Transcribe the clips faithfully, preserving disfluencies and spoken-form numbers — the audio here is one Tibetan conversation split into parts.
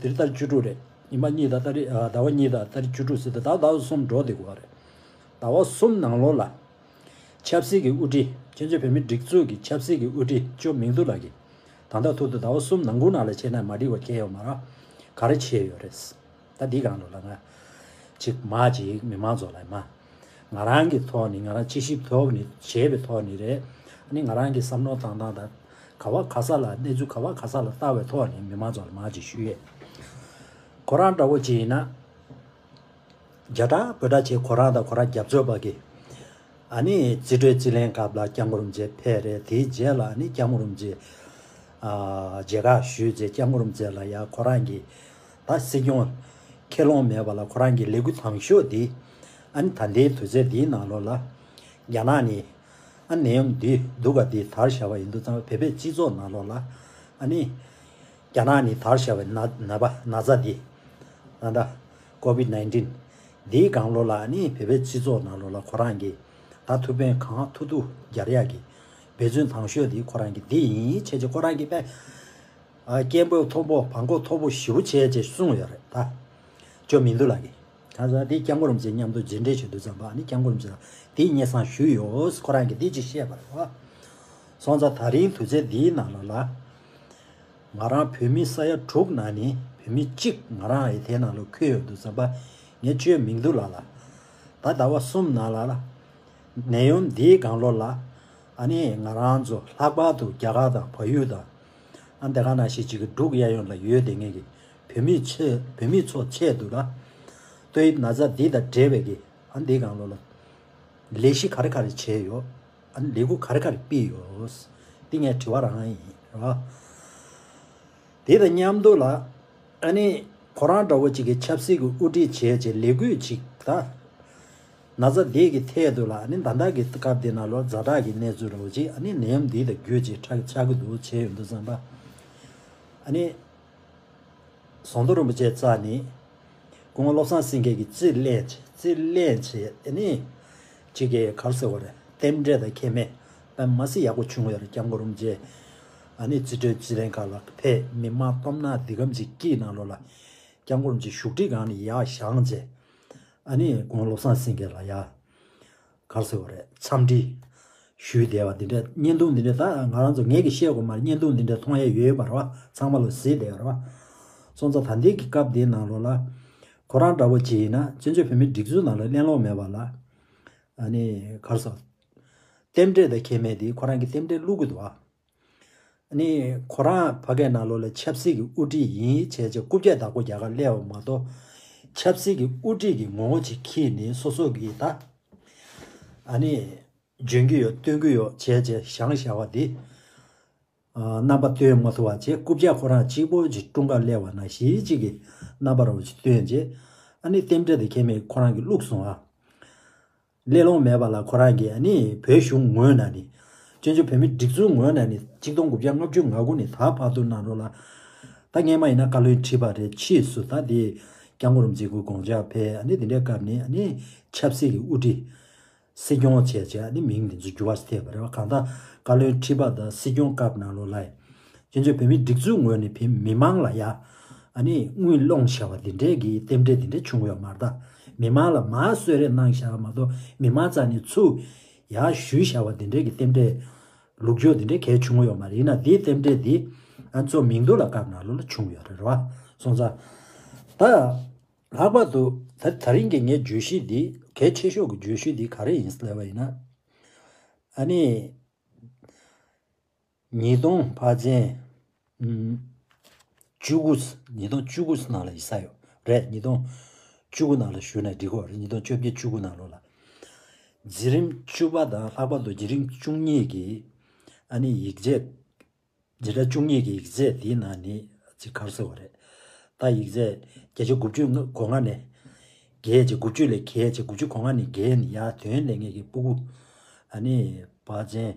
འདིར་ཏ་རིག་བཅུ་དྲུག་རེད། ཉི་མ་གཉིས་དང་ཏ་རིག་ཨ་ཟླ་བ་གཉིས་དང་ཏ་རིག་བཅུ་དྲུག་ཟེར་ཏེ་ད་ཟླ་བ་གསུམ་འགྲོ་བསྡད་དགོས་པ་རེད། ཟླ་བ་གསུམ་ནང་ལོགས་ལ་ཆབ་སྲིད་ཀྱི་དབུ་ཁྲིད། བཙན་བྱོལ་བོད་མིའི་སྒྲིག་འཛུགས་ཀྱི་ཆབ་སྲིད་ཀྱི་དབུ་ཁྲིད་ཇོ་མིང་འདུ་ལགས་ཀྱིས་ད་ལྟ་ཐུག་ཏུ་ཟླ་བ་གསུམ་ནང་ཁུལ་ནང་ལ་བྱས་ན་མ་འགྲིག་པ་གང་ཡང་ཡོད་མ་རེད། ག་རེ་བྱས་ཡོད་རེད། ད་འདི་སྒང་ལོགས་ལ་ང་ཅིག་མ་ཅིག་མི་མང་ཚོ་ལ་མ། ང་རང་གི་ཐོག་ནས་ང་རང་དཔྱད་ཞིབ་ཐོག་ནས་བྱས་པའི་ཐོག་ནས་རེད། ཨ་ནི་ང་རང་གི་བསམ་བློ་བཏང་སྟངས་དང་ག་བ་ག་ས་ལ་གནས་ཚུལ་ག་བ་ག་ས་ལ་ལྟ་བའི་ཐོག་ནས་མི་མང་ཚོ་ལ་མ་ཅིག་ཞུ་ཡས། ཁོ་རང་འདྲ་བོ་ཅིག་ཡིན་ན། རྒྱ་གྲགས་བོད་གྲགས་བྱས་ཁོ་རང་དང་ཁོ་རང་རྒྱབ་སྐྱོར་པ་གི། ཨ་ནི་རྩིས་སྤྲོད་རྩིས་ལེན་སྐབས་ལ་སྐྱབས་མགོན་རིན་པོ་ཆེ་ཕེབས་རེད། དེའི་རྗེས་ལ་ཨ་ནི་སྐྱབས་མགོན་རིན་པོ་ཆེ། ཨ་མཇལ་ཁ་ཞུས་རྗེས་སྐྱབས་མགོན་རིན་པོ་ཆེ་ལ་ཡ་ཁོ་རང་གི་ད་སྲིད་སྐྱོང་ཁས་ལོངས་མེད་པ་ལ་ཁོ་རང་གི་ལས་འགུལ་དང་ཤོས་དེ་ཨ་ནི་ད་ལྟའི་དུས་ཚོད་འདིའི་ནང་ལོགས་ལ་རྒྱ་ནག་ནས་ཨ་ནད་ཡམས་འདི་སྡུག་ག་འདི་དར་བཞག་པ་ཡིན་དུས་ཙང་བོད་པའི་སྤྱི་ཚོགས་ནང་ལོགས་ལ་ཨ་ནི་རྒྱ་ནག་ནས་དར་བཞག་པའི་ན་ན་པ་ན་ཚ་འདི་ད་ལྟ་ཀོ་བིད་ནའིན་ཊིན་འདིའི་སྒང་ལོགས་ལ་ཨ་ནི་བོད་པའི་སྤྱི་ཚོགས་ནང་ལོགས་ལ་ཁོ་རང་གིས་ད་ཐུགས་ཕན་གང་ཐུབ་ཐུབ་རྒྱག་ཡག་གི་འབད་བརྩོན་དང་ཤོས་འདི་ཁོ་རང་གི་འདི་ཡིན་བྱས་རྗེས་ཁོ་རང་གིས་དཔེ། ཨ་སྐད་འབོད་མཐོ་པོ་བང་ཁོག་མཐོ་པོ་ཞེ་པོ་བྱས་རྗེས་གསུངས་ཡོད་རེད་ད། ཇོ་མིང་འདུ་ལགས་ཀྱིས། གང་ཟག་དེ་སྐྱབས་མགོན་རིན་པོ་ཆེ་མཉམ་དུ་མཇལ་འཕྲད་བྱེད་དུས་ཙམ་པ་ནི་སྐྱབས་མགོན་རིན་པོ་ཆེ་ལ་དེ་སྙན་སེང་ཞུས་ཡོད། ཁོ་རང་གིས་དེ་ཅིག་བཤད་པ་རེད་བ། སོང་ཙང་ད་རིང་དུས་ཚོད་འདིའི་ནང་ལོགས་ལ། ང་རང་བོད་མི་ས་ཡ་དྲུག་ནང་ནས་བོད་མི་གཅིག་ང་རང་ཡི་དེ་ནང་ལོགས་འཁོད་ཡོད་དུས་ཙམ་པ་ངས་ཇོ་མིང་འདུ་ལགས་ལ། ད་ཟླ་བ་གསུམ་ནང་ལ་ལ། ནད་ཡམས་འདིའི་སྒང་ལོགས་ལ། ཨ་ནི་ང་རང་ཚོ་ལྷག་པར་དུ་རྒྱ་གར་དང་བལ་ཡུལ་དང་། ཨ་འདི་ག་ནང་བཞིན་གཅིག་གི་འབྲུག་གཡས་གཡོན་ལ་ཡོད་བསྡད་མཁན་གྱི་བོད་མི་ཆེ་བོད་མི་ཚོ་ཆེད་དུ་ལ། ཏོག་དབྱིབས་ན་ཚ་འདི་དང་འབྲེལ་བའི་གི་ཨ་འདི་སྒང་ལོགས་ལ་ལས་གཞི་ག་རེ་ག་རེ་བྱས་ཡོད། ཨ་ལས་འགུལ་ག་རེ་ག་རེ་སྤེལ་ཡོད། འདི་ངའི་དྲི་བ་རང་ཡིན་ར། དེ་དང་མཉམ་དུ་ལ་ཨ་ནི་ཁོ་རང་འདྲ་བོ་གཅིག་གི་ཆབ་སྲིད་ཀྱི་དབུ་ཁྲིད་བྱས་བྱས་ལས་འགུལ་གཅིག་ད། ན་ཚ་འདི་གི་ཐད་དུ་ལ་ཨ་ནི་ད་ལྟ་གི་སྐབས་འདི་ནང་ལོགས་ཛ་དྲག་གི་གནས་ཚུལ་འདྲ་བོ་ཅིག་ཨ་ནི་ནད་ཡམས་འདི་དང་བརྒྱུད་ཅིག་ཁྲག་ཆགས་ཀྱི་འདུག་བྱས་ཡོང་དུས་ཙམ་པ། ཨ་ནི་ཟམ་གདོང་རིན་པོ་ཆེ་རྩ་ནས་སྐུ་ངོ་བློ་བཟང་སེང་གེ་གིས་རྩིས་ལེན་བྱས་རྩིས་ལེན་བྱས་ཨ་ནི་གཅིག་གི་ག་རེ་ཟེར་དགོས་རེད། རྟེན་འབྲེལ་དང་ཁེ་མེད་པ་མ་སྲིད་ཡག་པོ་བྱུང་ཡོད་རེད། སྐྱབས་མགོན་རིན་པོ་ཆེ་ཨ་ནི་རྩིས་སྤྲོད་རྩིས་ལེན་ཁག་ལ་ཕེབས་མི་མང་སྟོབས་ན་འདི་གམ་གཅིག་གི་ནང་ལོགས་ལ་སྐྱབས་མགོན་རིན་པོ་ཆེ་བཞུགས་ཁྲི་སྒང་ནས་ཡར་བཞེངས་བྱས་ཨ་ནི་སྐུ་ངོ་བློ་བཟང་སེང་གེ་ལ་ཡ། ག་རེ་ཟེར་བ་རེད། འཚམས་འདྲི་ཞུས་བསྡད་པ་འདི་འདྲ་བརྙན་ཐུང་འདི་འདྲ་ད་ང་རང་ཚོ་ངེད་ཀྱིས་བཤད་དགོས་མ་རེད། བརྙན་ཐུང་འདི་འདྲ་མཐོང་ཡས་ཡོད་པ་རེད་བ། ཚང་མ་ལ་གཟིགས་བསྡད་ཡོད་རེད་བ། སོང་ཙང་ད་ལྟའི་གི་སྐབས་འདིའི་ནང་ལོགས་ལ་ཁོ་རང་འདྲ་བོ་ཅིག་ཡིན་ན་བཙན་བྱོལ་བོད་མིའི་སྒྲིག་འཛུགས་ནང་ལ་གླེང་སློང་མེད་པ་ལ་ཨ་ནི་ག་རེ་ཟེར། རྟེན་འབྲེལ་དང་ཁེ་མེད་དེ་ཁོ་རང་གི་རྟེན་འབྲེལ་བླུག་གི་འདུག་བ། ཨ་ནི་ཁོ་རང་ཕ་གའི་ནང་ལོགས་ལ་ཆབ་སྲིད་ཀྱི་དབུ་ཁྲིད་ཡིན་བྱས་བྱས་རྐུབ་བཀྱག་བདག་པོ་རྒྱག་གར་སླེབས་པ་མ་གཏོགས་ཆབ་སྲིད་ཀྱི་དབུ་ཁྲིད་ཀྱི་ངོ་བོ་ཅིག་འཁྱེར་ནས་སོ་སོ་གིས་ད་ཨ་ནི་འཇོན་གྱི་ཡོད་སྟོན་གྱི་ཡོད་བྱས་བྱས་བཞེངས་བཞག་པ་འདི་ཨ་རྣམ་པ་སྟོན་མ་ཐུབ་པ་བྱས་རྐུབ་བཀྱག་ཁོ་རང་གཅིག་པོ་ཅིག་དཀྲུག་གར་སླེབས་པ་ནང་བཞིན་ཅིག་གི་རྣམ་པ་རང་ཅིག་སྟོན་བྱས་ཨ་ནི་རྟེན་འབྲེལ་དང་ཁེ་མེད་ཁོ་རང་གིས་བླུགས་སོང་ཨ། གླེང་སློང་མེད་པ་ལ་ཁོ་རང་གིས་ཨ་ནི་བོད་གཞུང་ངོས་ནས་ནི་བཙན་བྱོལ་བོད་མིའི་སྒྲིག་འཛུགས་ངོས་ནས་ནི་གཅིག་སྟོང་དགུ་བརྒྱ་ལྔ་བཅུ་ང་དགུ་ནས་ད་བར་དུ་ནང་ལོགས་ལ་ད་སྔས་མ་ཡིན་ན་བཀའ་བློན་ཁྲི་པ་རེད། ཕྱིས་སུ་ད་དེ་སྐྱབས་མགོན་རིན་པོ་ཆེ་སྐུ་དགོངས་འཇགས་ཕེབས་ཨ་ནི་དེ་འདྲའི་སྐབས་ནས་ཨ་ནི་ཆབ་སྲིད་ཀྱི་དབུ་ཁྲིད་སྲིད་སྐྱོང་བྱས་བྱས་ཨ་ནི་མིང་དེ་ཚོ་འགྱུར་བ་ཐེབས་པ་རེད་བ། གང་ལྟར་བཀའ་བློན་ཁྲི་པ་དང་སྲིད་སྐྱོང་སྐབས་ནང་ལོགས་ལ་བཙན་བྱོལ་བོད་མིའི་སྒྲིག་འཛུགས་ངོས་ནས་བོད་མི་མང་ལ་ཡ་ཨ་ནི་དངུལ་སློང་བྱ་བ་འདི་འདྲའི་གི་རྟེན་འབྲེལ་འདི་འདྲ་བྱུང་ཡོད་མ་རེད་ད། མི་མང་ལ་མར་གསོལ་རས་གནང་བཞག་པ་མ་གཏོགས་མི་མང་རྩ་ནས་ཚུར་ཡར་ཞུས་བཞག་པ་འདི་འདྲའི་གི་རྟེན་འབྲེལ་ལུགས་སྦྱོར་འདི་འདྲའི་གལ་བྱུང་ཡོད་མ་རེད། ཡིན་ན་འདིའི་རྟེན་འབྲེལ་འདི་ཨ་ཚོ་མིང་འདུ་ལ་བཀབ་ན་ལོ་ལ་བྱུང་ཡོད་རེད་རེད་བ། སོང་ཙང་ད་ལྷག་པར་དུ་ད་ད་རིང་གི་ངའི་བརྗོད་གཞི་འདི་གལ་ཆེ་ཤོས་ཀྱི་བརྗོད་གཞི་འདི་ག་རེ་ཡིན་ཟེར་ལབ་པ་ཡིན་ན་ཨ་ནི། ཉིས་སྟོང་ཕལ་ཆེར། ཨུམ། བཅུ་དགུ། ཉིས་སྟོང་བཅུ་དགུ་ནང་ལ་ཡིན་ས་ཡོད་རེད། ཉིས་སྟོང་བཅུ་དགུ་ནང་ལ་ཞུས་ན་འགྲིག་གོ་རེད། ཉིས་སྟོང་བཅོ་བརྒྱད་བཅུ་དགུ་ནང་ལོགས་ལ། འཛིན་རིམ་བཅུ་པ་དང་ལྷག་པར་དུ་འཛིན་རིམ་བཅུ་གཉིས་ཀྱི་ཨ་ནི་ཡིག་ཆ། འཛིན་གྲྭ་བཅུ་གཉིས་ཀྱི་ཡིག་ཚད་དེའི་ནང་ནས་ཅིག་ག་རེ་ཟེར་བ་རེད། ད་ཡིག་ཚད་བརྒྱ་ཆ་དགུ་བཅུ་གོ་ལྔ་ནས་བརྒལ་བྱས་དགུ་བཅུ་ལས་བརྒལ་བྱས་དགུ་བཅུ་གོ་ལྔ་ནས་བརྒལ་ནས་ཡར་ཐོན་སླེབས་མཁན་གྱི་སྤུ་གུ་ཨ་ནི་ཕལ་ཆེར་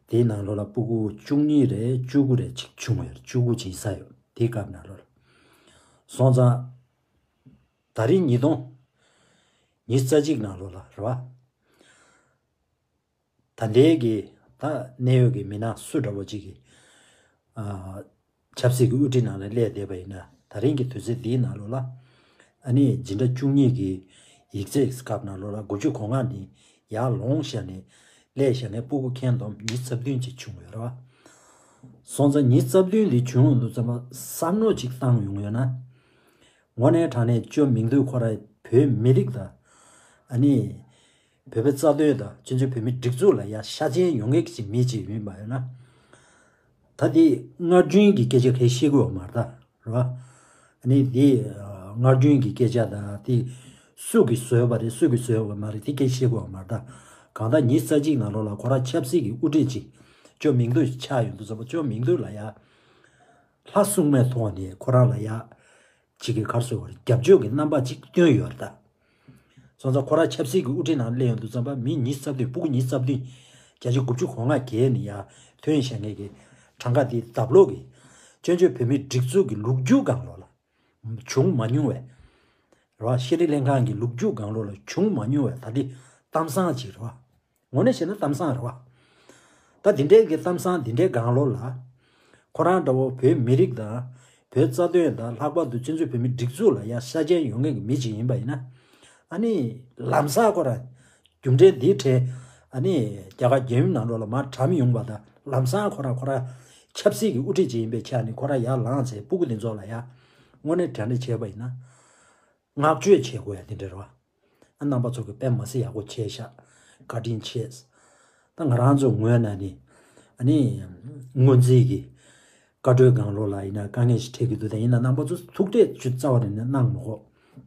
དེའི་ནང་ལོགས་ལ་སྤུ་གུ་བཅུ་གཉིས་རེད་བཅུ་དགུ་རེད་ཅིག་བྱུང་བ་ཡོད་རེད། བཅུ་དགུ་ཅིག་ཡིན་ས་ཡོད་དེའི་སྐབས་ནང་ལོགས་ལ། སོང་ཙང་ད་རིང་ཉིས་སྟོང་ཉི་ཤུ་རྩ་གཅིག་ནང་ལོགས་ལ་རེད་བ། ད་ལྟའི་གི་ད་གནད་ཡོད་ཀྱི་མི་སྣ་སུ་འདྲ་བོ་ཅིག་གི་ཨ་ཆབ་སྲིད་ཀྱི་དབུ་ཁྲིད་ནང་ལ་སླེབས་བསྡད་པ་ཡིན་ན་ད་ ད་རིང་གི་དུས་ཚོད་འདིའི་ནང་ལོགས་ལ། ཨ་ནི་སྦྱིན་བདག་བཅུ་གཉིས་ཀྱི་ཡིག་ཚད་སྐབས་ནང་ལོགས་ལ་དགུ་བཅུ་གོ་ལྔ་ནས་ཡར་ལོངས་བཞག་ནས་སླེབས་བཞག་མཁན་སྤུ་གུ་ཁྱོན་བསྡོམས་ཉི་ཤུ་རྩ་བདུན་ཅིག་བྱུང་ཡོད་རེད་བ། སོང་ཙང་ཉི་ཤུ་རྩ་བདུན་འདི་བྱུང་ཡོང་དུས་ཙམ་པ་བསམ་བློ་ཅིག་བཏང་ཡོང་ཡོད་ན། དངོས་གནས་དྲང་གནས་བཅོས་མིན་འདུག་ཁོ་ར་བོད་མི་རིགས་དང་། ཨ་ནི་བོད་པའི་རྩ་དོན་དང་སྤྱི་ཚོགས་བོད་མིའི་སྒྲིག་འཛུགས་ལ་ཡ་ཤ་ཅན་ཡོང་མཁན་གྱི་མི་ཅིག་ཡིན་པ་ཡིན་ན། ད་དེ་སྔར་རྒྱུན་གྱི་སྐད་ཆ་གས་བཤད་དགོས་པ་མ་རེད་ད། རེད་བ། ཨ་ནི་དེ་སྔར་རྒྱུན་གྱི་སྐད་ཆ་དང་དེ་སུ་གིས་བཟོས་པ་རེད་སུ་གིས་བཟོས་པ་མ་རེད་དེ་སྐད་ཆ་བཤད་དགོས་པ་མ་རེད་ད། གང་ལྟར་ཉི་ཤུ་རྩ་གཅིག་ནང་ལོགས་ལ་ཁོ་རང་ཆབ་སྲིད་ཀྱི་དབུ་ཁྲིད་ཅིག་བཅོས་མིན་འདུག་ཆགས་ཡོང་དུས་ཙམ་པ་བཅོས་མིན་འདུག་ལ་ཡ། ལྷ་སྲུང་མའི་ཐོག་ནས་ཁོ་རང་ལ་ཡ། ཅིག་གི་གར་སོ་བར་རྒྱབ་སྐྱོར་གྱི་རྣམ་པ་ཅིག་སྟོན་ཡོད་རེད་ད། སོང་ཙང་ཁོ་རང་ཆབ་སྲིད་ཀྱི་དབུ་ཁྲིད་ནང་སླེབས་ཡོང་དུས་ཙམ་པ་མི་ཉི་ཤུ་རྩ་བདུན་སྤུ་གུ་ཉི་ཤུ་རྩ་བདུན་བརྒྱ་ཆ་དགུ་བཅུ་གོ་ལྔ་བརྒལ་ནས་ཡར་ཐོན་བཞག་མཁན་གྱི་གྲངས་ཀ་དེ་ལྡབ་ལོག་གི་སྤྱི་ཚོགས་བོད་མིའི་སྒྲིག་འཛུགས་ཀྱི་ལོ་རྒྱུས་སྒང་ལོགས་ལ་བྱུང་མ་མྱོང་བས། རེད་བ། ཤེས་རིག་ལྷན་ཁང་གི་ལོ་རྒྱུས་སྒང་ལོགས་ལ་བྱུང་མ་མྱོང་བས་ད་འདི་གཏམ་བཟང་ཅིག་རེད་བ། དངོས་གནས་བཤད་ན་གཏམ་བཟང་རེད་བ། ད་འདི་འདྲའི་གི་གཏམ་བཟང་འདི་འདྲའི་སྒང་ལོགས་ལ། ཁོ་རང་འདྲ་བོ་བོད་མི་རིགས་དང་བོད་རྩ་དོན་དང་ལྷག་པར་དུ་སྤྱི་ཚོགས་བོད་མིའི་སྒྲིག་འཛུགས་ལ་ཡ་ཤ་ཅན་ཡོང་མཁན་གྱི་མི་ཅིག་ཡིན་པ་ཡིན་ན། ཨ་ནི་ལམ་སང་ཁོ་རང་རྒྱུ་འབྲས་འདི་འཕྲལ་ཨ་ནི་རྒྱ་གར་རྒྱལ་ཡུམ་ནང་ལོགས་ལ་མར་གྲམ་ཡོང་བ་དང་ལམ་སང་ཁོ་རང་ཁོ་རང་ཆབ་སྲིད་ཀྱི་དབུ་ཁྲིད་ཅིག་ཡིན་པའི་ཆ་ནས་ཁོ་རང་ཡར་ལངས་ཚེ་སྤུ་གུ་འདི་ཚོ་ལ་ཡ་དངོས་གནས་དྲན་འདྲ་བྱས་པ་ཡིན་ན། བསྔགས་བརྗོད་བྱེད་དགོས་ཡ་དེ་འདྲ་རེད་བ། ཨ་རྣམ་པ་ཚོ་གི་དཔེ་མ་སྲིད་ཡག་པོ་བྱས་ཤག་བཀའ་དྲིན་ཆེ། ད་ང་རང་ཚོ་ངོས་ནས་ནི། ཨ་ནི། སྔོན་རྩིས་ཀྱི། བཀའ་འཁྲོལ་སྒང་ལོགས་ལ་ཡིན་ན་དཀའ་ངལ་ཞིག་འཕྲད་ཀྱི་འདུག་ད་ཡིན་ན་རྣམ་པ་ཚོ་ཐུགས་ཁྲལ་ཅུ་རྩ་བ་ནས་ནི་གནང་མ་དགོས།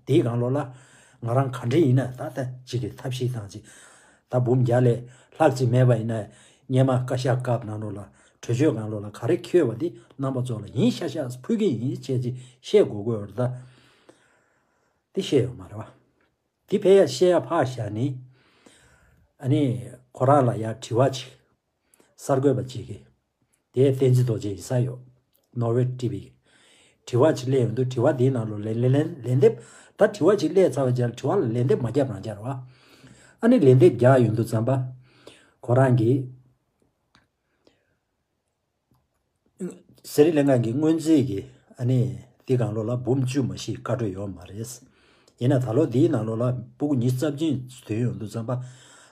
དེའི་སྒང་ལོགས་ལ། ང་རང་ག་འདྲ་ཡིན་ན་ད་ལྟ་ཅིག་གི་ཐབས་ཤེས་དང་ཅིག་ད་འབུམ་བརྒྱ་ལས་ལྷག་ཅིག་མེད་པ་ཡིན་ན། སྔོན་མ་བཀའ་ཤག་སྐབས་ནང་ལོགས་ལ་གྲོས་ཆོད་སྒང་ལོགས་ལ་ག་རེ་འཁྱོལ་བ་དེ་རྣམ་པ་ཚོ་ལ་ཡིན་ཤག་ཤག་ཕུལ་གྱི་ཡིན་བྱས་ཅིག་བཤད་དགོས་དགོས་རེད་ད། དེ་བཤད་ཡོད་མ་རེད་བ། དེ་ཕལ་ཡ་བཤད་ཡ་ཕར་བཞག་ནི། ཨ་ནི་ཁོ་རང་ལ་ཡ་དྲི་བ་ཅིག་གསར་འགོད་པ་ཅིག་གིས། དེ་བསྟན་འཛིན་རྡོ་རྗེ་ཡིན་ས་ཡོད། ནོར་ཝེ་ཊི་ཝི་གི། དྲི་བ་ཅིག་སླེབས་ཡོང་དུས་དྲི་བ་དེའི་ནང་ལོགས་ལན་ལན་ལན་ལན་འདེབས། ད་དྲི་བ་ཅིག་སླེབས་ཚར་བའི་རྗེས་ལ་དྲི་བ་ལ་ལན་འདེབས་མ་བརྒྱབ་རང་རྐྱང་རེད་བ། ཨ་ནི་ལན་འདེབས་རྒྱག་ཡོང་དུས་ཙམ་པ། ཁོ་རང་གིས། ཤེས་རིག་ལྷན་ཁང་གི་སྔོན་རྩིས་ཀྱི་ཨ་ནི་དེ་སྒང་ལོགས་ལ་འབུམ་བཅུ་མ་གཏོགས་བཀའ་འཁྲོལ་ཡོད་མ་རེད། ཡིན་ན་ད་ལོ་དེའི་ནང་ལོགས་ལ་སྤུ་གུ་ཉི་ཤུ་རྩ་བདུན་ཐོན་ཡོང་དུས་ཙམ་པ།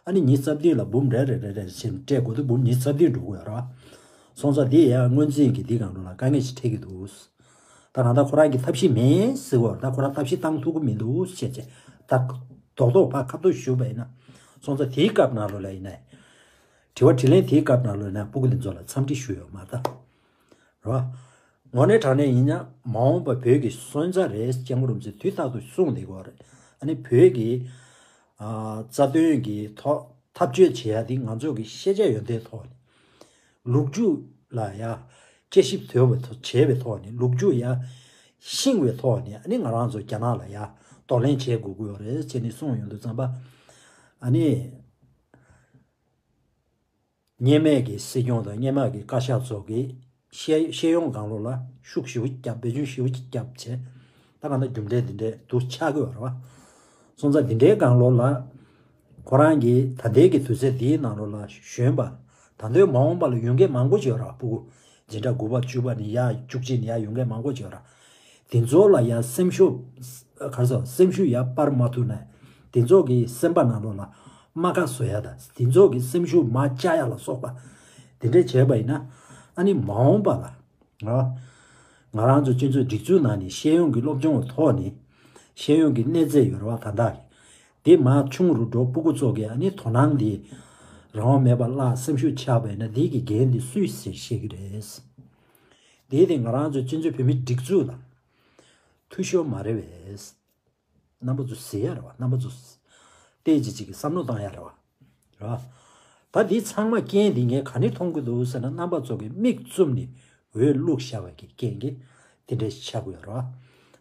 ཨ་ནི་ཉི་ཤུ་རྩ་བདུན་ལ་འབུམ་རེ་རེ་རེ་རེ་བཞིན་སྤྲད་དགོས་དུས་འབུམ་ཉི་ཤུ་རྩ་བདུན་འགྲོ་གི་ཡོད་རེད་བ། སོང་ཙང་དེ་ཡང་སྔོན་རྩིས་ཀྱི་དེ་སྒང་ལོགས་ལ་དཀའ་ངལ་ཞིག་འཕྲད་ཀྱི་འདུག་ད་གང་ལྟར་ཁོ་རང་གི་ཐབས་ཤེས་མེད་ཟེར་བ་ད་ཁོ་རང་ཐབས་ཤེས་བཏང་ཐུབ་ཀྱི་མི་འདུག་བཤད་བྱས་ད་རྡོག་རྡོག་ཕར་ཁ་ཐུག་ཞུས་པ་ཡིན་ན། སོང་ཙང་དེའི་སྐབས་ནང་ལོགས་ལ་ཡིན་ན། དྲི་བ་དྲིས་ལན་དེའི་སྐབས་ནང་ལོགས་ན་སྤུ་གུ་དེ་ཚོ་ལ་འཚམས་འདྲི་ཞུས་ཡོད་མ་རེད་ད། རེད་བ། དངོས་གནས་དྲང་གནས་ཡིན་ན་མ་འོངས་པ་བོད་ཀྱི་སོན་རྩ་རེད། སྐྱབས་མགོན་རིན་པོ་ཆེས་དུས་རྟག་ཏུ་གསུངས་བསྡད་ཀྱི་ཡོད་རེད། ཨ་ནི་བོད་ཀྱི་ཨ་རྩ་དོན་གྱི་ཐོག་འཐབ་རྩོད་བྱེད་ཡ་དེ་ང་ཚོ་གི་ཤེས་བྱ་ཡོན་ཏན་ཐོག་ནས། ལོ་རྒྱུས་ལ་ཡ་དཔྱད་ཞིབ་དོད་པའི་ཐོག་བྱས་པའི་ཐོག་ནས་ལོ་རྒྱུས་ཡ་ཤེས་པའི་ཐོག་ནས་ཨ་ནི་ང་རང་ཚོ་རྒྱ་ནག་ལ་ཡ་གདོང་ལེན་བྱེད་དགོས་ཀྱི་ཡོད་རེད་ཅེས་ནས་གསུངས་ཡོང་དུས་ཙམ་པ། ཨ་ནི། སྔོན་མའི་གི་སྲིད་སྐྱོང་དང་སྔོན་མ་གི་བཀའ་ཤག་ཚོ་གི་ཤེས་ཤེས་ཡོན་སྒང་ལོགས་ལ་ཤུགས་ཞེ་པོ་བརྒྱབ་བེད་སྤྱོད་ཞེ་པོ་ཅིག་བརྒྱབ་བྱས། ད་གང་ལྟར་རྒྱུ་འབྲས་འདི་འདྲའི་འདུག་ཆགས་ཀྱི་ཡོད་རེད་བ། སོང་ཙང་འདི་འདྲའི་སྒང་ལོགས་ལ་ཁོ་རང་གིས་ད་ལྟའི་གི་དུས་ཚོད་འདིའི་ནང་ལོགས་ལ་གཞོན་པ། ད་ལྟའི་མ་འོངས་པ་ལ་ཡོང་མཁན་མང་པོ་ཅིག་ཡོད་རེད་བ། སྤུ་གུ་འཛིན་གྲྭ་དགུ་པ་བཅུ་པ་ནས་ཡར་བཅུ་གཅིག་ནས་ཡར་ཡོང་མཁན་མང་པོ་ཅིག་ཡོད་རེད། དེ་ཚོ་ལ་ཡང་སེམས་ཤུགས། ག་རེ་ཟེར་སེམས་ཤུགས་ཡར་སྤར་མ་ཐུབ་ན། དེ་ཚོ་གི་སེམས་པ་ནང་ལོགས་ལ་རྨ་ཁ་བཟོ་ཡ་དང་དེ་ཚོ་གི་སེམས་ཤུགས་མར་བཅག་ཡ་ལ་སོགས་པ། དེ་འདྲས་བྱས་པ་ཡིན་ན། ཨ་ནི་མ་འོངས་པ་ལ། ང་ང་རང་ཚོ་སྤྱི་ཚོགས་སྒྲིག་འཛུགས་ནང་ནས་ཤེས་ཡོན་གྱི་སློབ་སྦྱོང་གི་ཐོག་ནས། ཤེས་ཡོན་གྱི་གནས་ཚད་ཡོད་རེད་བ་ད་ལྟ་གི། དེ་མར་ཆུང་རུ་འགྲོ་སྤུ་གུ་ཚོ་གི་ཨ་ནི་དོ་སྣང་དེ། རང་དབང་མེད་པ་བརླག་སེམས་ཤུགས་ཆག་པ་ཡིན་ན་དེ་གི་འགན་དེ་སུས་ཟིན་ཤེས་ཀྱི་རེད། དེ་དེ་ང་རང་ཚོ་སྤྱི་ཚོགས་བོད་མིའི་སྒྲིག་འཛུགས་ལ་འཐུས་ཤོར་མ་རེད་པས། རྣམ་པ་ཚོ་ཟེར་ཡ་རེད་བ། རྣམ་པ་ཚོ་བལྟས་ཅིག་ཅིག་གི་བསམ་བློ་བཏང་ཡ་རེད་བ། རེད་བ། ད་འདི་ཚང་མ་རྐྱེན་འདི་ངས་ག་ནས་མཐོང་གི་འདུག་ཟེར་ན་རྣམ་པ་ཚོ་གི་མིག་བཙུམ་ནས་འོས་བླུགས་བཞག་པ་གི་རྐྱེན་གྱིས་དེ་འདྲ་ཞིག་ཆགས་ཀྱི་ཡོད་རེད་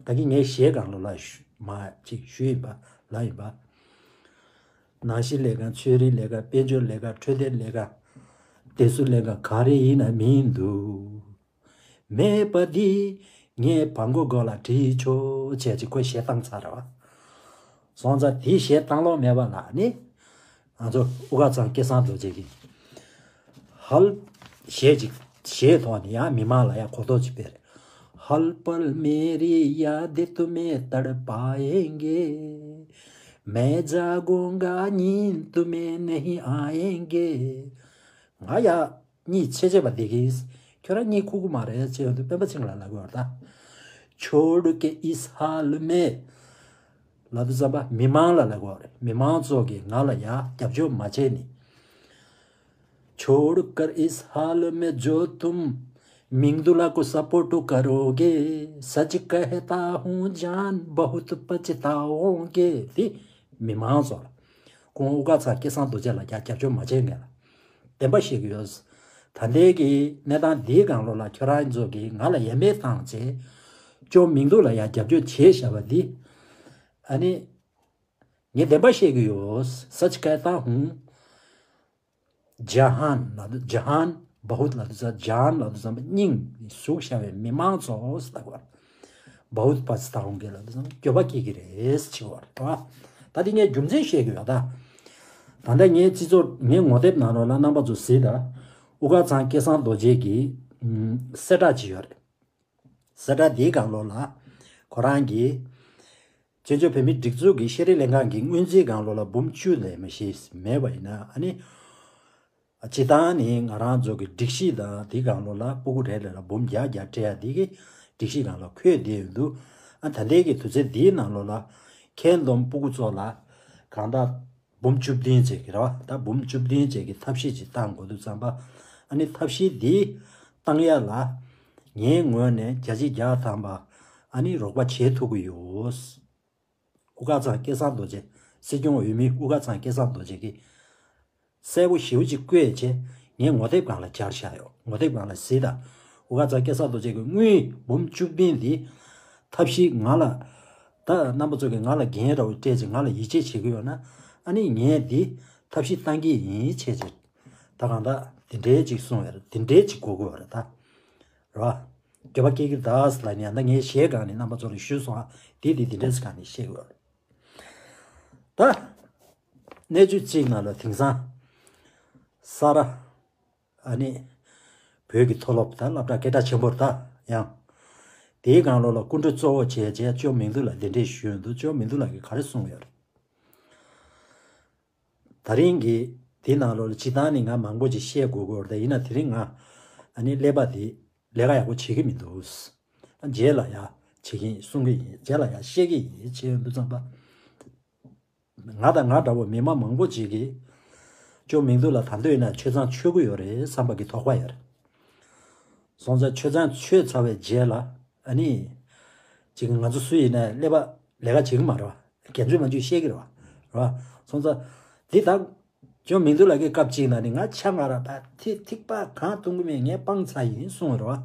བ། ད་གིན་ངས་གཞས་སྒང་ལོགས་ལ་ཞུ་མ་ཅིག་ཞུས་ཡིན་པ་ལབ་ཡིན་པ། ནང་ཞིང་ལས་ཀ་ཚོད་རིག་ལས་ཀ་དཔལ་འབྱོར་ལས་ཀ་འཕྲོད་བསྟེན་ལས་ཀ་སྡེ་ཟུར་ལས་ཀ་ག་རེ་ཡིན་ན་མིན་འདུག་མེད་པ་འདི་ངས་བང་མགོ་སྒོ་ལ་བྲིས་ཆོག་བྱས་ཅིག་ཁོས་གཞས་བཏང་ཚར་རེད་བ། སོང་ཙང་དེའི་གཞས་བཏང་ལོང་མེད་པ་ལ་ནི། ང་ཚོ་དབུ་དཀར་ཚང་སྐལ་བཟང་རྡོ་རྗེ་གིས་ཧལ་གཞས་ཅིག་གཞས་ཐོག་ནས་ཡང་མི་མང་ལ་ཡང་གོ་རྟོགས་ཅིག་སྤེལ་རེད། हर पल मेरी याद तुम्हें तड़पाएंगे। मैं जागूंगा नींद तुम्हें नहीं आएंगे। ང་ཡ་གཉིད་ཆེ་ཆེ་བ་བདེ་གིས། ཁྱོད་རང་གཉིད་ཁུག་གི་མ་རེད་ཅེས་འདུག་སྤེན་པ་ཚེ་རིང་ལགས་ལབ་ཀྱི་ཡོད་རེད་ད། छोड़ के इस हाल में ལབ་དུས་ཙམ་པ་མི་མང་ལ་ལབ་ཀྱི་ཡོད་རེད། མི་མང་ཚོ་གིས་ང་ལ་ཡ་རྒྱབ་སྐྱོར་མ་བྱས་ནི། छोड़कर इस हाल में जो तुम མིང་འདུག་ལ་को सपोर्ट करोगे। सच कहता हूँ जान बहुत पछताओगे དེ་མི་མང་ཚོ་ལ། ཁོང་དབུ་དཀར་ཚང་སྐལ་བཟང་རྡོ་རྗེ་ལ་རྒྱ་རྒྱབ་སྐྱོར་མ་བྱས་མཁན་ལ། བདེན་པ་བཤད་ཀྱི་ཡོད། ད་ལྟའི་གི་གནས་སྟངས་འདིའི་སྒང་ལོགས་ལ་ཁྱོད་རང་ཚོ་གིས་ང་ལ་ཡ་མེད་བཏང་བྱས། ཅོ་མིང་འདུག་ལ་ཡ་རྒྱབ་སྐྱོར་བྱས་བཞག་པ་འདི། ཨ་ནི། ངས་བདེན་པ་བཤད་ཀྱི་ཡོད། सच कहता हूँ जान ལབ་དུས་जान बहुत ལབ་དུས་ཙམ། जान ལབ་དུས་ཙམ་པ་སྙིང་ཟུག་བཞག་པའི་མི་མང་ཚོ་ལབ་པ། बहुत पछताओगे ལབ་དུས་ཙམ་འགྱོད་པ་སྐྱེ་གི་རེད་ཅེས་པ་རེད་བ། ད་དེ་ངས་རྒྱུ་མཚན་བཤད་ཀྱི་ཡོད་ད། ད་ལྟ་ངའི་སྤྱི་ཚོགས་ངའི་ངོ་དེབ་ནང་ལོགས་ལ་རྣམ་པ་ཚོ་གཟིགས་དང་། དབུ་དཀར་ཚང་སྐལ་བཟང་རྡོ་རྗེ་གི་ཨམ་གསལ་བསྒྲགས་ཅིག་ཡོད་རེད། གསལ་བསྒྲགས་འདིའི་སྒང་ལོགས་ལ་ཁོ་རང་གིས་བཙན་བྱོལ་བོད་མིའི་སྒྲིག་འཛུགས་ཀྱི་ཤེས་རིག་ལྷན་ཁང་གི་སྔོན་རྩིས་སྒང་ལོགས་ལ་འབུམ་བཅུ་ལས་མ་ཞིག་མེད་པ་ཡིན་ན། ཨ་ནི། སྤྱིར་བཏང་ནི་ང་རང་ཚོ་གི་སྒྲིག་གཞི་དང་དེའི་སྒང་ལོགས་ལ་སྤུ་གུ་རེ་རེ་ལ་འབུམ་བརྒྱ་བརྒྱ་སྤྲད་ཡ་འདི་གི་སྒྲིག་གཞི་སྒང་ལ་འཁོད་བསྡད་ཡོད་འདུག་ཨ་ད་ལྟའི་གི་དུས་ཚོད་འདིའི་ནང་ལོགས་ལ་ཁྱེད་རྣམས་སྤུ་གུ་ཚོ་ལ་གང་ལྟར་འབུམ་བཅུ་བདུན་ཙམ་གྱི་རེད་བ། ད་འབུམ་བཅུ་བདུན་ཙམ་གྱི་ཐབས་ཤེས་ཅིག་བཏང་དགོས་འདུག་བསམ་པ། ཨ་ནི་ཐབས་ཤེས་འདི་བཏང་ཡ་ལ་ངའི་ངོས་ནས་བརྒྱ་ཆ་བརྒྱ་ཐམ་པ་ཨ་ནི་རོགས་པ་བྱེད་ཐུབ་ཀྱི་ཡོད། དབུ་དཀར་ཚང་སྐལ་བཟང་རྡོ་རྗེ། སྲིད་སྐྱོང་འོས་མི་དབུ་དཀར་ཚང་སྐལ་བཟང་རྡོ་རྗེ་གིས་གསལ་པོ་ཞེ་པོ་ཅིག་བཀོད་བྱས་ངའི་ངོ་དེབ་སྒང་ལ་སྦྱར་བཞག་ཡོད། ངོ་དེབ་སྒང་ལ་གཟིགས་དང་། དབུ་དཀར་ཚང་སྐལ་བཟང་རྡོ་རྗེ་གིས་དངུལ་འབུམ་བཅུ་བདུན་འདི་ཐབས་ཤེས་ང་ལ། ད་རྣམ་པ་ཚོ་གིས་ང་ལ་འགན་རེ་སྤྲད་བྱས་ང་ལ་ཡིད་ཆེས་བྱེད་ཀྱི་ཡོད་ན། ཨ་ནི་ངས་འདི་ཐབས་ཤེས་བཏང་གི་ཡིན་བྱས་བྱས། ད་གང་ལྟར་འདི་འདྲའི་ཅིག་གསུངས་ཡོད་རེད། འདི་འདྲའི་ཅིག་གོ་དགོས་པ་རེད་ད། རེད་བ། འགྱོད་པ་སྐྱེ་གི་རེད་ད་ཟེར་ལབ་ནས་ཡང་ད་ངའི་གཞས་སྒང་ནས་རྣམ་པ་ཚོ་ལ་ཞུས་སོང་ཨ། དེ་དེ་དེ་འདྲས་སྒང་ནས་བཤད་དགོས། ད། གནས་ཚུལ་གཅིག་ནང་ལ་དེང་སང་། ས་ར། ཨ་ནི། བོད་ཀྱི་མཐོ་སློབ་ད་སློབ་གྲྭ་སྐད་གྲགས་ཆེན་པོ་རེད་ད་ཡང་། དེའི་སྒང་ལོགས་ལ་སྐུ་མགྲོན་གཙོ་བོ་བྱས་བྱས་ཅོ་མིང་འདུག་ལ་དེ་འདྲས་ཞུས་འདུག་ཅོ་མིང་འདུག་ལ་གིས་ག་རེ་གསུངས་ཡོད་རེད། ད་རིང་གི་དེ་ནང་ལོགས་ལ་སྤྱིར་བཏང་ནི་ང་མང་པོ་ཅིག་བཤད་དགོས་ཀྱི་ཡོད་རེད་ད། ཡིན་ན་དེ་རིང་ང་ཨ་ནི་ཀླད་པ་དེ་ལས་ཀ་ཡག་པོ་བྱེད་ཀྱི་མི་འདུག་རྗེས་ལ་ཡ་བྱེད་ཀྱི་ཡིན་གསུང་གི་ཡིན། རྗེས་ལ་ཡ་བཤད་ཀྱི་ཡིན་བྱས་ཡོང་དུས་ཙམ་པ། ང་དང་ང་འདྲ་བོ་མི་མང་མང་པོ་ཅིག་གིས་ཅོ་མིང་འདུག་ལ་ད་འདོད་ཡིན་ན་ཆོས་ཚང་ཆོས་ཀྱི་ཡོད་རེད་བསམ་པ་གི་དོགས་པ་ཡོད་རེད། སོང་ཙང་ཆོས་ཚང་ཆོས་ཚར་བའི་རྗེས་ལ་ཨ་ནི། ཅིག་ང་ཚོ་སུ་ཡིན་ན་ཀླད་པ་ལས་ཀ་བྱེད་ཀྱི་མ་རེད་བ། རྒན་ཚོས་མ་འཇུས་བཤད་ཀྱི་རེད་བ། རེད་བ། སོང་ཙང་། འདི་ད། ཅོ་མིང་འདུག་ལ་གི་སྐབས་གཅིག་ན་ནི་ང་ཆ་ང་ར་ད་ཐི་ཐིག་པ་གང་གཏོང་གི་མེད། ངས་སྤང་ཚར་ཡིན་གསུངས་རེད་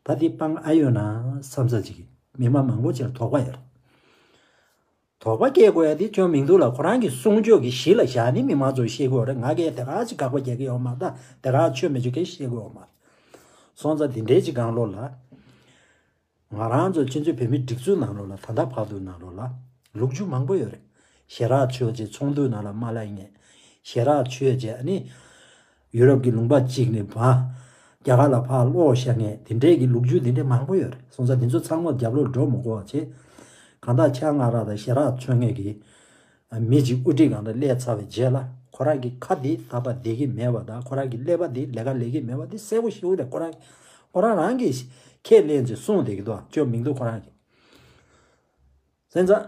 བ། ད་འདི་སྤང་ཨ་ཡོད་ན་བསམ་ས་ཅིག་གི་མི་མང་མང་པོ་ཅིག་ལ་དོགས་པ་ཡོད་རེད། དོགས་པ་སྐྱེ་དགོས་ཡ་དེ་ཅོ་མིང་འདུག་ལ་ཁོ་རང་གི་གསུང་ཆོས་ཀྱི་གཞི་ལ་བཞག་ནི་མི་མང་ཚོས་ཤེས་དགོས་རེད། ང་གིས་དེ་ག་ཅིག་དགག་པ་རྒྱག་གི་ཡོད་མ་རེད། ད་དེ་ག་ཆོས་མི་ཆོས་གས་ཤེས་དགོས་ཡོད་མ་རེད། སོང་ཙང་འདི་འདྲའི་ཅིག་སྒང་ལོགས་ལ། ང་རང་ཚོ་སྤྱི་ཚོགས་བོད་མིའི་སྒྲིག་འཛུགས་ནང་ལོགས་ལ་ད་ལྟ་བར་དུ་ནང་ལོགས་ལ་ལོ་རྒྱུས་མང་པོ་ཡོད་རེད། ཞེ་དྲག་ཆོས་བྱས་ཚོགས་འདུ་ནང་ལ་མ་ལ་ཡིན་ཞེ་དྲག་ཆོས་བྱས་ཨ་ནི། ཡུ་རོབ་ཀྱི་ལུང་པ་གཅིག་ནས་ཕར། རྒྱ་གར་ལ་ཕར་ལོག་བཞག་མཁན་དེ་འདྲའི་གི་ལོ་རྒྱུས་དེ་འདྲ་མང་པོ་ཡོད་རེད། སོང་ཙང་དེ་ཚོ་ཚང་མ་རྒྱབ་ལོགས་འགྲོ་མི་དགོས་པ་བྱས། གང་ལྟར་ཆ་ང་ར་དང་ཞེ་དྲག་ཚོད་ངེས་ཀྱི། མི་གཅིག་དབུ་ཁྲིད་སྒང་ལ་སླེབས་ཚར་བའི་རྗེས་ལ་ཁོ་རང་གི་ཁ་དེ་ད་ལྟ་བསྡད་ཀྱི་མེད་པ་དང་ཁོ་རང་གི་ཀླད་པ་དེ་ལས་ཀ་ལས་ཀྱི་མེད་པ་དེ་གསལ་པོ་ཞེ་པོ་རེད། ཁོ་རང་ཁོ་རང་རང་གིས་ཁས་ལེན་བྱས་གསུངས་བསྡད་ཀྱི་འདུག་ཅོ་མིང་འདུག་ཁོ་རང་གིས། སེམས་ཙང་།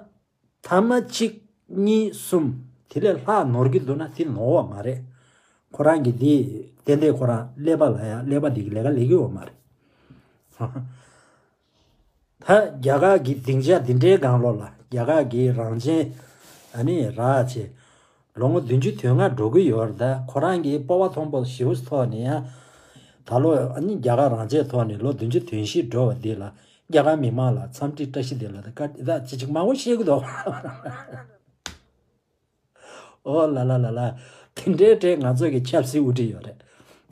ཐ་མ་གཅིག་གཉིས་གསུམ། དེ་ལས་ལྷག་ནོར་གྱི་འདུག་ན་དེ་ནོར་བ་མ་རེད། ཁོ་རང་གིས་དེ་ཏན་ཏན་ཁོ་རང་ཀླད་པ་ལ་ཡང་ཀླད་པ་འདི་གི་ལས་ཀ་ལས་ཀྱི་ཡོད་མ་རེད། ད་རྒྱ་གར་གྱི་སྡིངས་ཆ་འདི་འདྲའི་སྒང་ལོགས་ལ་རྒྱ་གར་གྱི་རང་བཙན་ཨ་ནི་རག་བྱས་ལོ་ངོ་བདུན་ཅུ་དོན་ལྔ་འགྲོ་གི་ཡོད་རེད། ད་ཁོ་རང་གིས་སྤོབས་པ་མཐོན་པོ་ཞེ་པོ་ཐོག་ནས་ཡང་ད་ལོ་ཨ་ནི་རྒྱ་གར་རང་བཙན་ཐོག་ནས་ལོ་བདུན་ཅུ་དོན་བཞི་འགྲོ་བ་འདི་ལ་རྒྱ་གར་མི་མང་ལ་འཚམས་འདྲི་བཀྲ་ཤིས་བདེ་ལེགས་དང་བཀའ་དྲིན་ཅི་ཅིག་མང་པོ་བཤད་གི་འདུག་ཨོ་ལ་ལ་ལ་ལ། དེ་འདྲའི་གྲས་ང་ཚོ་གི་ཆབ་སྲིད་དབུ་ཁྲིད་ཡོད་རེད།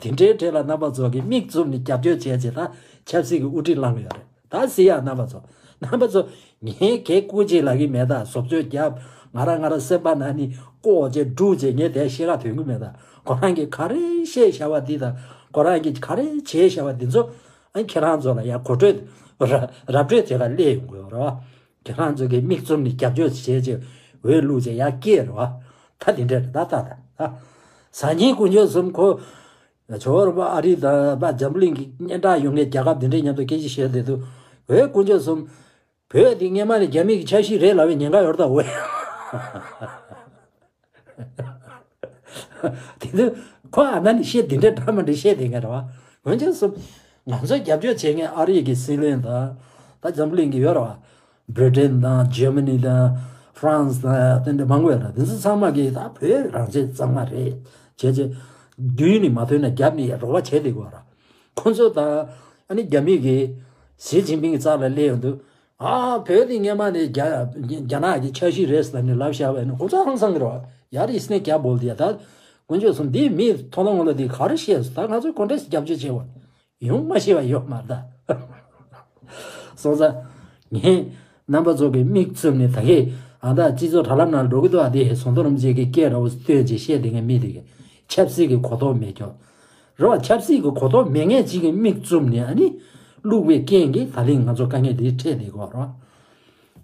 དེ་འདྲའི་གྲས་ལ་རྣམ་པ་ཚོ་གི་མིག་བཙུམ་ནས་རྒྱབ་སྐྱོར་བྱས་བྱས་ད་ཆབ་སྲིད་ཀྱི་དབུ་ཁྲིད་བླངས་ཡོད་རེད། ད་ཟེར་ཡ་རྣམ་པ་ཚོ། རྣམ་པ་ཚོ། ངས་གད་སྐུ་ཅིག་ལ་གི་མེད་ད་བཟོ་བཅོས་རྒྱབ། ང་རང་ང་རང་སེམས་པ་ན་ནི་ལྐོག་བྱས་སྒྲུག་བྱས་ངས་དེ་བཤད་ག་དོན་གི་མེད་ད། ཁོ་རང་གིས་ག་རེ་བཤད་བཞག་པ་འདི་དང་ཁོ་རང་གིས་ག་རེ་བྱས་བཞག་པ་འདི་ཚོ། ཨ་ཁྱེད་རང་ཚོ་ལ་ཡ་གོ་སྤྲོད་ར་ར་སྤྲོད་བྱེད་ག་སླེབས་ཡོང་གི་ཡོད་རེད་བ། ཁྱེད་རང་ཚོ་གི་མིག་བཙུམ་ནས་རྒྱབ་སྐྱོར་བྱེད་ཅེས་འོས་བླུགས་ཅེས་ཡ་སྐད་རེད་བ། ད་དེ་འདྲ་རེད་ད་ད་ད། ཟ་ཉིན་དཀོན་མཆོག་གསུམ་ཁོ། ཇོ་བོ་རིན་པོ་ཨ་རི་དང་པ་འཛམ་གླིང་གི་སྙན་གྲགས་ཡོད་མཁན་རྒྱལ་ཁབ་དེ་འདྲའི་མཉམ་དུ་སྐད་ཆ་བཤད་བསྡད་དུས། འོས་དཀོན་མཆོག་གསུམ། བོད་དེ་སྔས་མ་ནས་རྒྱ་མི་གི་ཆ་ཤས་རེད་ལབ་པའི་ཉེན་ཁ་ཡོད་རེད་ད་འོས། དེ་དུས་ཁོ་ཨ་ན་ནི་བཤད་དེ་འདྲ་འདྲ་མ་འདྲ་བཤད་དེ་ངས་རེད་བ། འོན་ཀྱང་སུ། ང་ཚོ་རྒྱབ་སྐྱོར་བྱེད་མཁན་ཨ་རི་གི་སྲིད་བློན་དང་། ད་འཛམ་གླིང་གི་ཡོད་རེད་བ། བྷི་རི་ཏན་དང་ཇར་མ་ནི་དང་ཧྥ་རན་སི་དང་དེ་འདྲ་མང་པོ་ཡོད་རེད། དེ་ཚོ་ཚང་མ་གིས་ད་བོད་རང་བཙན་གཙང་མ་རེད་བྱས་བྱས། མདུན་ནས་མ་ཐོན་ན་རྒྱབ་ནས་རོགས་པ་བྱས་བསྡད་དགོས་རེད། ཁོ་ཚོ་དང་ཨ་ནི་རྒྱ་མི་གིས་ཞི་ཅིན་ཕིང་གི་རྩ་ལ་སླེབས་ཡོང་དུས། ཨ་བོད་དེ་སྔས་མ་ནས་རྒྱ་རྒྱ་ནག་གི་ཆ་ཤས་རེད་ཟེར་ནས་ལབ་བཞག་པ་ཡིན་ན་ཁོ་ཚོ་ཧང་སང་གི་རེད་བ། ཡར་ཨིས་ནས་རྒྱ་བོལ་དེ་ད་དཀོན་མཆོག་གསུམ་འདིའི་མིའི་ཐོག་ལ་ངོ་ལ་དེ་ག་རེ་བཤད་སོང་། ད་ང་ཚོས་གོ་འདྲས་རྒྱབ་སྐྱོར་བྱེད་དགོས། ཡོང་མ་ཤེས་པ་ཡོད་མ་རེད་ད། སོང་ཙང་། ངས་རྣམ་པ་ཚོ་གི་མིག་བཙུམ་ནས་ད་གས་ཨ་ད་སྤྱི་ཚོགས་དྲ་ལམ་ནང་འགྲོ་གི་འདུག་ཨ་དེ་ཟམ་གདོང་རིན་པོ་ཆེ་གི་སྐད་འདྲ་བོ་སྟོན་ཅིག་བཤད་དེ་ངས་མི་དེ་གི་ཆབ་སྲིད་ཀྱི་གོ་རྟོགས་མེད་ཀྱོག་རེད་བ། ཆབ་སྲིད་ཀྱི་གོ་རྟོགས་མེད་མཁན་ཅིག་གི་མིག་བཙུམ་ནས་ཨ་ནི་བླུགས་པའི་རྐྱེན་གྱིས་ད་ལན་ང་ཚོ་དཀའ་ངལ་འདི་འཕྲད་བསྡད་ཀྱི་ཡོད་རེད་བ།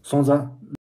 སོང་ཙང་།